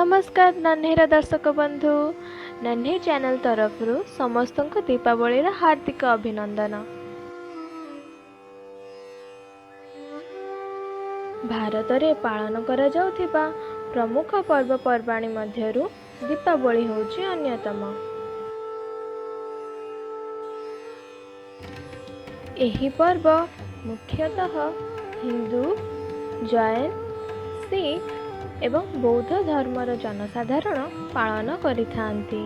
ନମସ୍କାର ନନ୍ହେର ଦର୍ଶକ ବନ୍ଧୁ, ନନ୍ହେ ଚ୍ୟାନେଲ ତରଫରୁ ସମସ୍ତଙ୍କୁ ଦୀପାବଳିର ହାର୍ଦ୍ଦିକ ଅଭିନନ୍ଦନ। ଭାରତରେ ପାଳନ କରାଯାଉଥିବା ପ୍ରମୁଖ ପର୍ବପର୍ବାଣି ମଧ୍ୟରୁ ଦୀପାବଳି ହେଉଛି ଅନ୍ୟତମ। ଏହି ପର୍ବ ମୁଖ୍ୟତଃ ହିନ୍ଦୁ, ଜୈନ, ଶିଖ ଏବଂ ବୌଦ୍ଧ ଧର୍ମର ଜନସାଧାରଣ ପାଳନ କରିଥାନ୍ତି।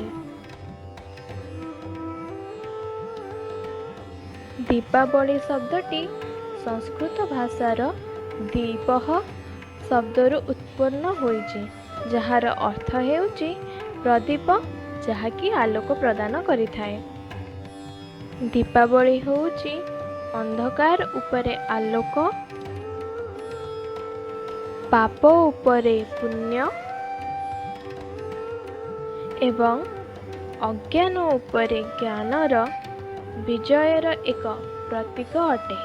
ଦୀପାବଳି ଶବ୍ଦଟି ସଂସ୍କୃତ ଭାଷାର ଦୀପଃ ଶବ୍ଦରୁ ଉତ୍ପନ୍ନ ହୋଇଛି, ଯାହାର ଅର୍ଥ ହେଉଛି ପ୍ରଦୀପ, ଯାହାକି ଆଲୋକ ପ୍ରଦାନ କରିଥାଏ। ଦୀପାବଳି ହେଉଛି ଅନ୍ଧକାର ଉପରେ ଆଲୋକ, ପାପ ଉପରେ ପୁଣ୍ୟ ଏବଂ ଅଜ୍ଞାନ ଉପରେ ଜ୍ଞାନର ବିଜୟର ଏକ ପ୍ରତୀକ ଅଟେ।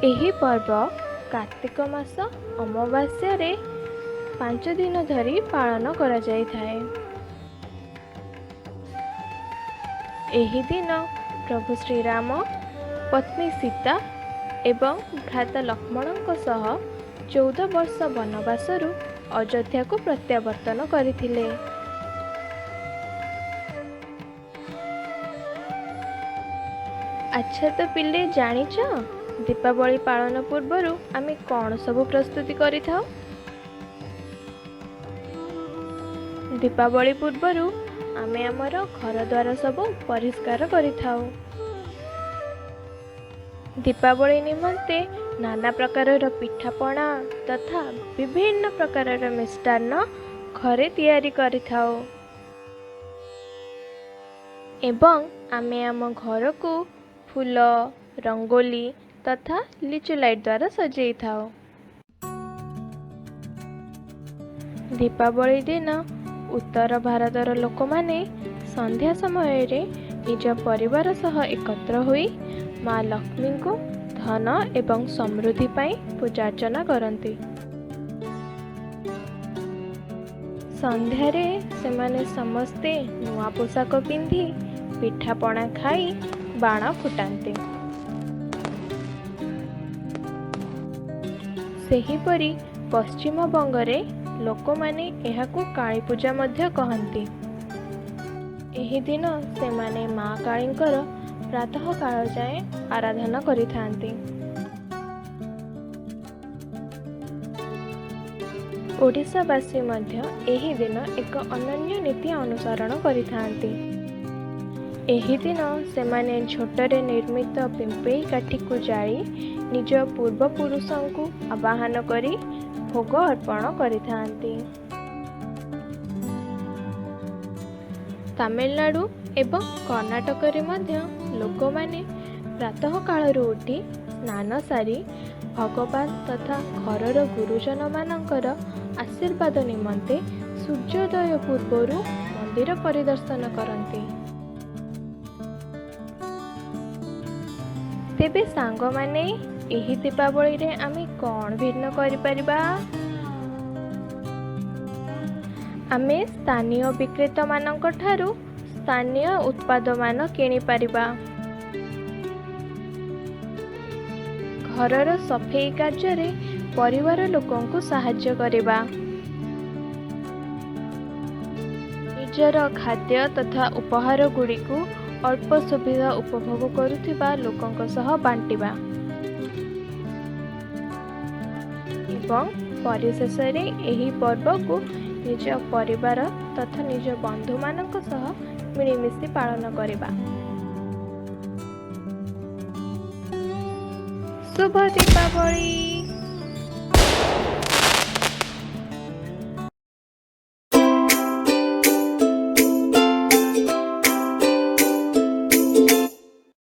ଏହି ପର୍ବ କାର୍ତ୍ତିକ ମାସ ଅମାବାସ୍ୟାରେ 5 ଦିନ ଧରି ପାଳନ କରାଯାଇଥାଏ। ଏହି ଦିନ ପ୍ରଭୁ ଶ୍ରୀରାମ ପତ୍ନୀ ସୀତା ଏବଂ ଭ୍ରାତା ଲକ୍ଷ୍ମଣଙ୍କ ସହ 14 ବର୍ଷ ବନବାସରୁ ଅଯୋଧ୍ୟାକୁ ପ୍ରତ୍ୟାବର୍ତ୍ତନ କରିଥିଲେ। ଆଚ୍ଛା ତ ପିଲେ, ଜାଣିଛ ଦୀପାବଳି ପାଳନ ପୂର୍ବରୁ ଆମେ କ'ଣ ସବୁ ପ୍ରସ୍ତୁତି କରିଥାଉ? ଦୀପାବଳି ପୂର୍ବରୁ ଆମେ ଆମର ଘରଦ୍ୱାର ସବୁ ପରିଷ୍କାର କରିଥାଉ। ଦୀପାବଳି ନିମନ୍ତେ ନାନା ପ୍ରକାରର ପିଠାପଣା ତଥା ବିଭିନ୍ନ ପ୍ରକାରର ମିଷ୍ଟାନ୍ନ ଘରେ ତିଆରି କରିଥାଉ ଏବଂ ଆମେ ଆମ ଘରକୁ ଫୁଲ, ରଙ୍ଗୋଲି ତଥା ଲିଚୁ ଲାଇଟ୍ ଦ୍ୱାରା ସଜେଇଥାଉ। ଦୀପାବଳି ଦିନ ଉତ୍ତର ଭାରତର ଲୋକମାନେ ସନ୍ଧ୍ୟା ସମୟରେ ନିଜ ପରିବାର ସହ ଏକତ୍ର ହୋଇ ମା ଲକ୍ଷ୍ମୀଙ୍କୁ ଧନ ଏବଂ ସମୃଦ୍ଧି ପାଇଁ ପୂଜାର୍ଚ୍ଚନା କରନ୍ତି। ସନ୍ଧ୍ୟାରେ ସେମାନେ ସମସ୍ତେ ନୂଆ ପୋଷାକ ପିନ୍ଧି ପିଠାପଣା ଖାଇ ବାଣ ଫୁଟାନ୍ତି। ସେହିପରି ପଶ୍ଚିମବଙ୍ଗରେ ଲୋକମାନେ ଏହାକୁ କାଳୀ ପୂଜା ମଧ୍ୟ କହନ୍ତି। ଏହି ଦିନ ସେମାନେ ମା କାଳୀଙ୍କର ପ୍ରାତଃକାଳ ଯାଏଁ ଆରାଧନା କରିଥାନ୍ତି। ଓଡ଼ିଶାବାସୀ ମଧ୍ୟ ଏହି ଦିନ ଏକ ଅନନ୍ୟ ନୀତି ଅନୁସରଣ କରିଥାନ୍ତି। ଏହି ଦିନ ସେମାନେ ଝୋଟରେ ନିର୍ମିତ ପିମ୍ପେଇ କାଠିକୁ ଜାଳି ନିଜ ପୂର୍ବପୁରୁଷଙ୍କୁ ଆବାହନ କରି ଭୋଗ ଅର୍ପଣ କରିଥାନ୍ତି। ତାମିଲନାଡୁ ଏବଂ କର୍ଣ୍ଣାଟକରେ ମଧ୍ୟ ଲୋକମାନେ ପ୍ରାତଃକାଳରୁ ଉଠି ସ୍ନାନ ସାରି ଭଗବାନ ତଥା ଘରର ଗୁରୁଜନମାନଙ୍କର ଆଶୀର୍ବାଦ ନିମନ୍ତେ ସୂର୍ଯ୍ୟୋଦୟ ପୂର୍ବରୁ ମନ୍ଦିର ପରିଦର୍ଶନ କରନ୍ତି। ତେବେ ସାଙ୍ଗମାନେ, ଏହି ଦୀପାବଳିରେ ଆମେ କ'ଣ ଭିନ୍ନ କରିପାରିବା? ଆମେ ସ୍ଥାନୀୟ ବିକ୍ରେତାମାନଙ୍କ ଠାରୁ ସ୍ଥାନୀୟ ଉତ୍ପାଦମାନ କିଣିପାରିବା। ଘରର ସଫେଇ କାର୍ଯ୍ୟରେ ପରିବାର ଲୋକଙ୍କୁ ସାହାଯ୍ୟ କରିବା। ନିଜର ଖାଦ୍ୟ ତଥା ଉପହାର ଗୁଡ଼ିକୁ ଅଳ୍ପ ସୁବିଧା ଉପଭୋଗ କରୁଥିବା ଲୋକଙ୍କ ସହ ବାଣ୍ଟିବା ଏବଂ ପରିଶେଷରେ ଏହି ପର୍ବକୁ ନିଜ ପରିବାର ତଥା ନିଜ ବନ୍ଧୁମାନଙ୍କ ସହ ମିଳିମିଶି ପାଳନ କରିବା। ଶୁଭ ଦୀପାବଳି।